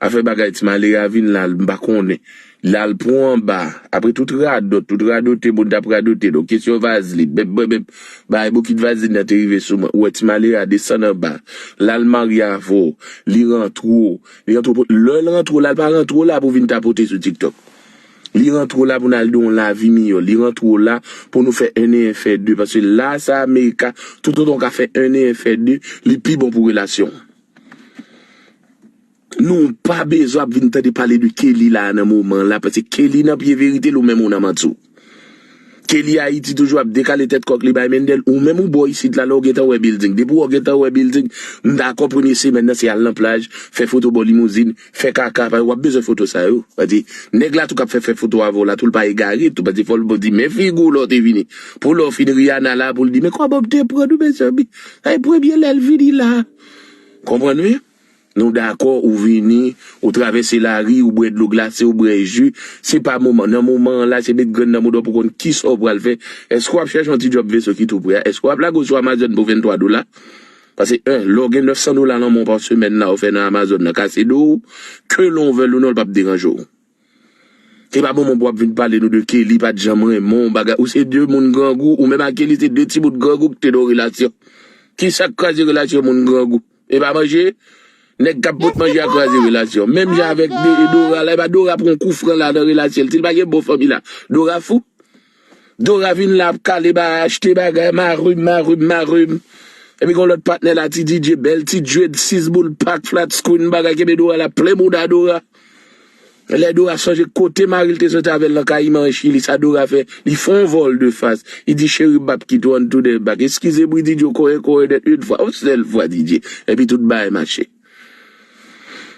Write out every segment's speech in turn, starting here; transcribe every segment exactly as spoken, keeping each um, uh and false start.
Afè bagay ti malere a vin la, m pa konnen. L al pran anba. Apre tout radòt, tout radote, moun t ap radote. Donk, kesyon vazlin. Bèp, bèp, bèp. Bagay bokit vazlin nan te rive sou mwen. Ou wè ti malere a desann anba. L al marye avè w. Li rantre w. Li rantre w. Lè l rantre w la, l pa rantre w la pou vin tapote sou TikTok. Li rantre w la pou n al di w yon lavi miyò. Li rantre w la pou nou fè un et un fè deux. Paske la, sa Amerika, toutotan w ka fè un et un fè deux, li pi bon pou relasyon. Nou pa bezwen ap vin tande pale de Kelly la nan moman la, paske Kelly nan pye verite l, ou menm ou nan manti w. Kelly Ayiti toujou ap dekale tèt kòk li bay Mendel, ou menm ou bò isit la, lè w gentan wè building. Depi w gentan wè building, m dakò premye semèn nan se al nan plaj, fè foto bò limouzin, fè kaka, paske w ap bezwen foto sa yo. Paske nèg la tou k ap fè, fè foto avè w la, tou l pa egare, tou, paske fò l di, men figi w lè w te vini. Pou lè w fin Rihanna la, pou l di, men kòman m te pran nou, mezanmi? Ay, premye lè l vini la. Konprann wi? Nou dakò, ou vini, ou travèse lari, ou bwè dlo glase, ou bwè ji. Se pa moman. Nan moman an la, se met grenn nan mouda w pou konn kisa w pral fè. Èske w ap chèche yon ti djòb veso ki tou pre a? Èske w ap lage w sou Amazon pou venntwa dola? Paske, en, lè w gen nèf san dola nan men w pa semèn la, ou fè nan Amazon nan, kase do w, ke lè w vle ou non, l p ap deranje w. Se pa moman pou w ap vin pale nou de Kelly pa t janm renmen w, bagay. Ou se de moun grangou, ou menm ak Kelly se de timoun grangou ki te nan yon relasyon. Kisa k kraze relasyon moun grangou? E pa manje? Nèg k ap pot manje a kraze relasyon. Menm jan avèk De- Dora la, e pa Dora pran kou fran la nan relasyon l. Si l pa gen bon fanmi la, Dora fou. Dora vin la ap kale bagay, achte bagay, marim, marim, marim. Epi gon lòt patnè la, ti D J, bèl ti dread, sis boul pak, flat screen, bagay, kenbe Dora la, plen mouda Dora. Lè Dora sonje kote mari l te soti avè l nan Kayiman an Chili, sa Dora fè? Li fè yon vòl de fas. Li di, cheri, m p ap kite w, ann tounen bak. Eskize bri, D J, w kore, kore nèt yon fwa, yon sèl fwa, D J. Epi tout bagay mache.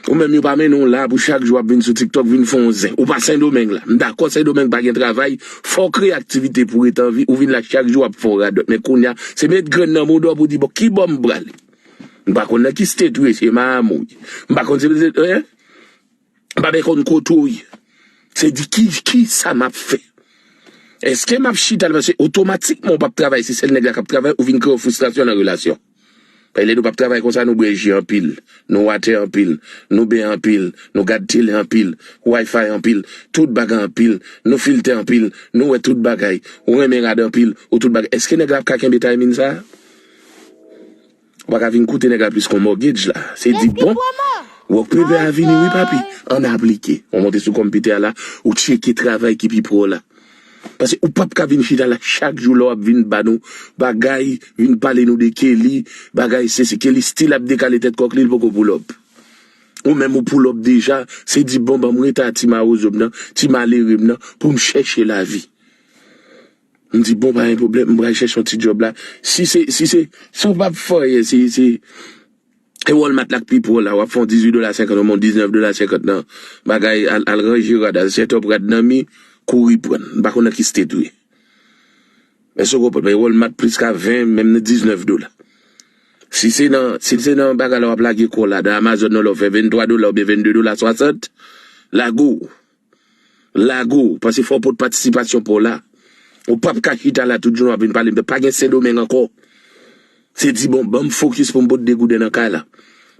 Ou menm yo pa mennen w la pou chak jou w ap vin sou TikTok vin fè yon zen. Ou pa Sendomeng la. M dakò Sendomeng pa gen travay, fò w kreye aktivite pou w ret an vi, ou vin la chak jou w ap fè yon radòt. Men kounye a, se met grenn nan mouda w pou w di, bon, ki bò m prale? M pa konn nan ki state ou ye, se Miami ou ye. M pa konn se, se, en? M pa byen konn kote w ye. Se di ki, kisa m ap fè? Èske m ap chita la? Paske otomatikman w p ap travay, se sèl nèg la k ap travay, ou vin kreye yon fristrasyon nan relasyon. Paske lè nou p ap travay konsa, nou bwè ji anpil, nou watè anpil, nou ben anpil, nou gad tele anpil, wifi anpil, tout bagay anpil, nou filtè anpil, nou wè tout bagay, ou renmen rad anpil, ou tout bagay. Èske nèg la ap ka kenbe timing sa a? Ou pa ka vin koute nèg la plis kon mortgage la. Se di, bon, wòk pepe a vini wi, papi. Ann aplike. Ou monte sou konpitè a la, ou tcheke travay ki pi pwò la. Paske ou p ap ka vin chita la chak jou lè w ap vin ba nou bagay, vin pale nou de Kelly, bagay se, se Kelly still ap dekale tèt kòk li, li poko pull up. Ou menm ou pull up deja, se di, bon, ban m rete a ti mawozo m nan, ti malere m nan, pou m chèche lavi. M di, bon, pa gen pwoblèm, m pral chèche yon ti djòb la. Si se, si se, si w p ap fè anyen, si, si, e Walmart la k pi pwò la, w ap fè yon dizuit dola senkant, yon diznèf dola senkant nan bagay, al, al ranje rad, al set up rad nan mi, kouri pran. M pa konn nan ki state ou ye. Èske w konprann? Men Walmart plis ka ven, menm nan diznèf dola. Si se nan, si se nan bagay la w ap lage kò w la, nan Amazon nan lè w fè venntwa dola oubyen vennde dola swasant, lage w. Lage w, paske fò w pot patisipasyon pa w la. Ou p ap ka chita la tout jounen w ap vin pale m de pa gen Sendomeng ankò. Se di, bon, ban m fokis pou m pot de gouden nan kay la.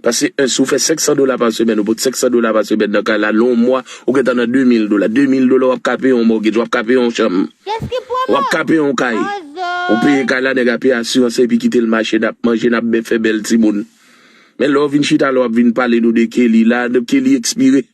Paske, en, si w fè senk san dola pa semèn, ou pot senk san dola pa semèn nan kay la, nan yon mwa, ou gentan nan de mil dola. De mil dola, w ap ka peye yon mortgage, w ap ka peye yon chanm, w ap ka peye yon kay. Ou peye kay la, nèg la peye asirans epi kite l mache, n ap manje, n ap byen fè bèl timoun. Men lè w vin chita la, w ap vin pale nou de Kelly la, de Kelly ekspire.